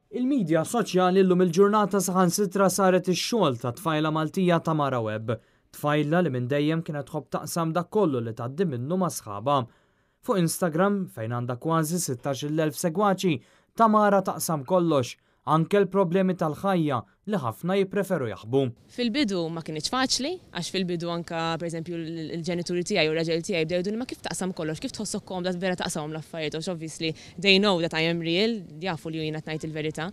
Il-midja soċjali llum il-ġurnata saħansitra saret ix-xogħol ta' tfajla Maltija Tamara Webb. Tfajla li minn dejjem kienet tħobb taqsam dak kollu li tgħaddi minnu ma' sħabha. Fuq Instagram, fejn għandha kważi 16,000 segwaċi, Tamara taqsam kollox, anke l-problemi tal-ħajja li ħafna jippreferu jaħbu. Fil-bidu ma kinitx faċli, għax fil-bidu anka, pereżempju, l-ġenituri tiegħi u r-raġel tiegħi bdew jgħiduli: "Ma kif taqsam kollox, kif tħossok komda vera taqsamhom l-affarijiet?" Għax obviously they know that I am real, jafu li jiena qed ngħid il-verità.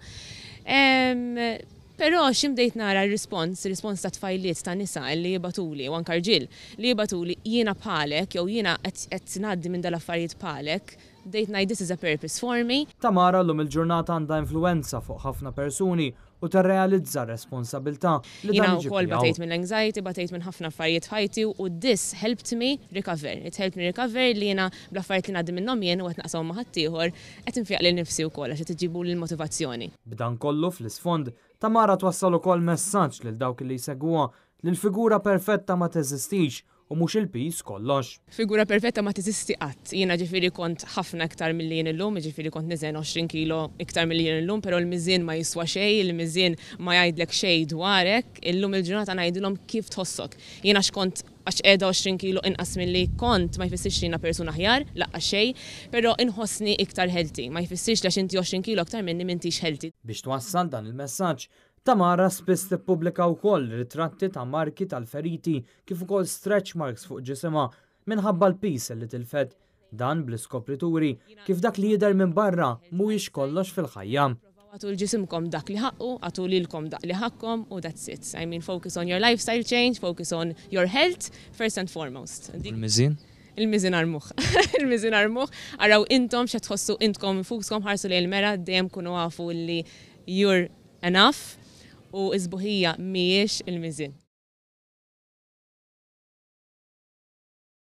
Però xi bdejt nara r-rispons, ir-rispons ta' tfajliet, ta' nisa li jibagħtuli u anka rġiel li jibagħtuli "jiena bħalek" jew "jiena qed ngħaddi minn dal-affarijiet bħalek", bdejt ngħid, "This is a purpose for me." Tamara llum il-ġurnata għandha influenza fuq ħafna persuni u tirrealizza r-responsabilità li Jiena dan iġib wkoll miegħu. Batejt minn anxiety, batejt minn ħafna affarijiet f'ħajti u this helped me recover. It helped me recover li jiena bl-affarijiet li ngħaddi minnhom jien u qed naqsamhom ma' ħaddieħor, qed infejjaq lil nifsi wkoll għax qed iġibu l-motivazzjoni. B'dan kollu fl-isfond, Tamara twassal ukoll messaġġ lil dawk li jsegwuha li l-figura perfetta ma teżistix u mhux il-piż kollox. Figura perfetta ma teżisti qatt. Jiena ġifieri kont ħafna iktar milli jien illum, ġifieri kont niżen 20 kilo iktar milli jien illum, però l-miżien ma jiswa xejn, il-miżien ma jgħidlek xejn dwarek. Illum il-ġurnata ngħidilhom kif tħossok. Jiena x'kont, għax qiegħda 20 kilo inqas milli kont, ma jfissirx li jiena persuna aħjar, lanqas xejn, però inħossni iktar healthy. Ma jfissirx li għax inti 20 kilo aktar minni m'intix healthy. Biex twassal dan il-messaġġ, Tamara spiss tippubblika wkoll ritratti ta' marki tal-feriti kif ukoll stretch marks fuq ġisimha minħabba l-piż li tilfet. Dan bl-iskop li turi kif dak li jidher minn barra mhuwiex kollox fil-ħajja. Agħtu lil ġisimkom dak li ħaqqu, agħtu lilkom dak li ħaqqkom u that's it. I mean, focus on your lifestyle change, focus on your health, first and foremost. Il-miżien? Il-miżien armuh. Il-miżien armuh. Araw intom x'qed tħossu intkom infuskom, ħarsu lejn il-mera, dejjem kunu afu li you're enough u s-sbuħija mhijiex il-miżien.